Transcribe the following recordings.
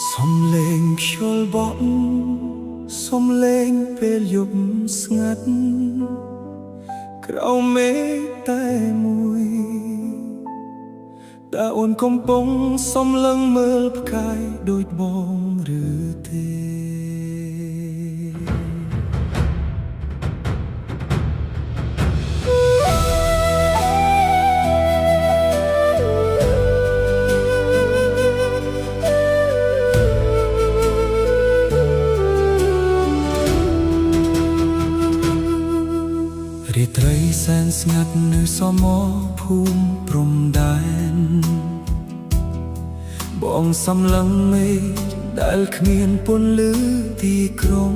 សំលេងខ្យល់បក់សំលេងពេលយប់ស្ងាត់ក្រោមមេឃតែមួយតើអូនកំពុងសំលឹងមើលផ្កាយដូចបងឬទេ រាត្រីសែនស្ងាត់នៅសមរភូមិព្រំដែនបងសំឡឹងមេឃដែលគ្មានពន្លឺទីក្រុង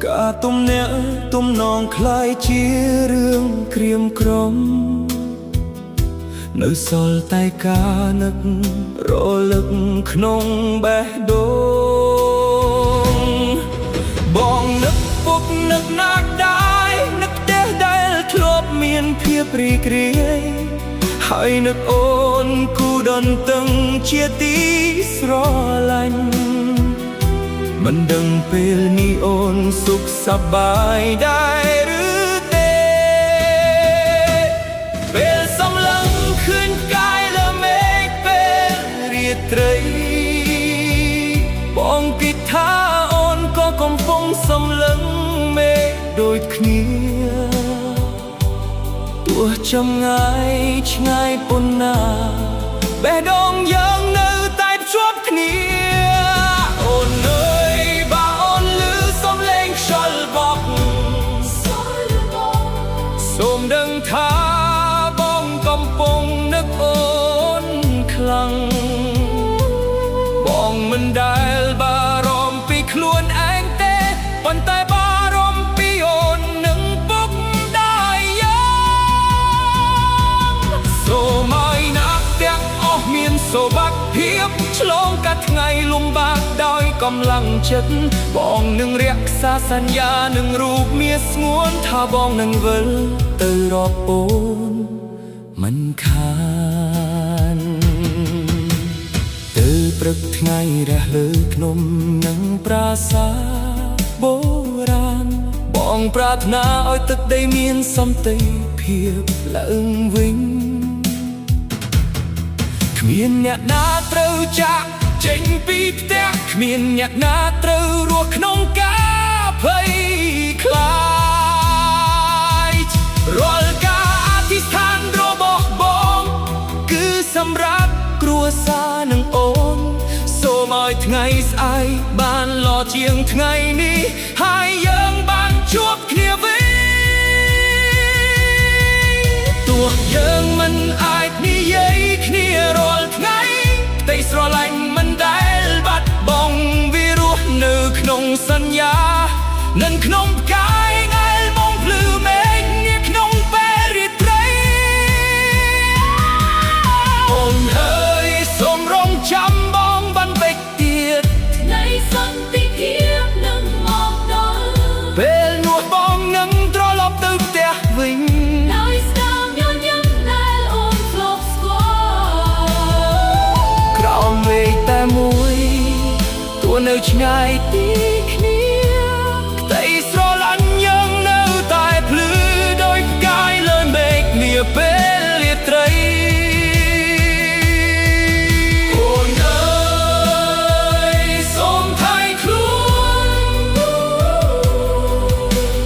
ការទំនាក់ទំនងคล้ายជារឿងក្រៀមក្រំនៅសល់តែការនឹករលឹកក្នុងបេះដូងបងនឹកពុកនឹកណាស់ដែរនឹកផ្ទះដែលធ្លាប់មានភាពរីករាយហើយនឹកអូនគូដន្ទឹងជាទីស្រឡាញ់ មិនដឹងពេលនេះអូនសុខសប្បាយដែរឬទេពេលសំឡឹងឃើញផ្កាយលើមេឃពេលរាត្រីបងគិតថាអូនក៏កំពុងសំឡឹងមេឃដូចគ្នាទោះចម្ងាយឆ្ងាយប៉ុណ្ណាបេះដូងយើងនៅតែភ្ជាប់គ្នាអូនអើយបើអូនឮសំឡេងខ្យល់បក់សូមដឹងថាបងកំពុងនឹកអូនខ្លាំងបងមិនដែលបារម្ភពីខ្លួនឯងទេប៉ុន្តែបារម្ភពីអូននឹងពុកម្ដាយយ៉ាងសូមឲ្យអ្នកទាំងអស់មានសុវត្ថិភាពឆ្លងកាត់ថ្ងៃលំបាកដោយកម្លាំងចិត្តបងនឹងរក្សាសញ្ញានឹងរូបមាសស្ងួនថាបងនឹងវិលទៅរកអូនមិនខាន ទៅព្រឹកថ្ងៃរះលើភ្នំនិងប្រាសាទបុរាណបងប្រាថ្នាឲ្យទឹកដីមានសន្តិភាពឡើងវិញគ្មានអ្នកណាត្រូវចាក់ចេញពីផ្ទះគ្មានអ្នកណាត្រូវរស់ក្នុងការភ័យខ្លាចរាល់ការអធិស្ឋានរបស់បង គឺសម្រាប់គ្រួសារនិងអូនសូមឲ្យថ្ងៃស្អែកបានល្អជាងថ្ងៃនេះហើយយើងបានជួបគ្នាវិញទោះយើងមិនអាចនិយាយគ្នារាល់ថ្ងៃផ្ទៃស្រឡាញ់មិនដែលបាត់បង់វារស់នៅក្នុងសញ្ញា និងក្នុងផ្កាយដែលមកភ្លឺមេឃនាក្នុងពេលរាត្រីអូនហើយសូមរងចាំបងបន្តិចទៀត ថ្ងៃសន្តិភាពនឹងមកដល់ ពេលនោះបងនឹងត្រឡប់ទៅផ្ទះវិញ ដោយស្នាមញញឹមដែលអូនធ្លាប់ស្គាល់ ក្រោមមេឃតែមួយទោះនៅឆ្ងាយពីគ្នាក្តីស្រឡាញ់យើងនៅតែភ្លឺដោយផ្កាយលើមេឃនាពេលរាត្រីអូនអើយសូមថៃខ្លួន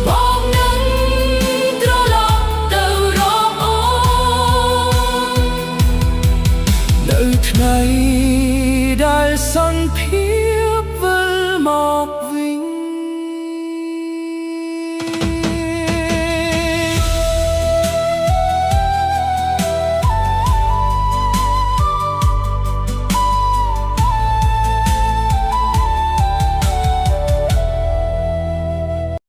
បងនឹងត្រឡប់ទៅរកអូន នៅថ្ងៃដែលសន្តិភាពវិលមក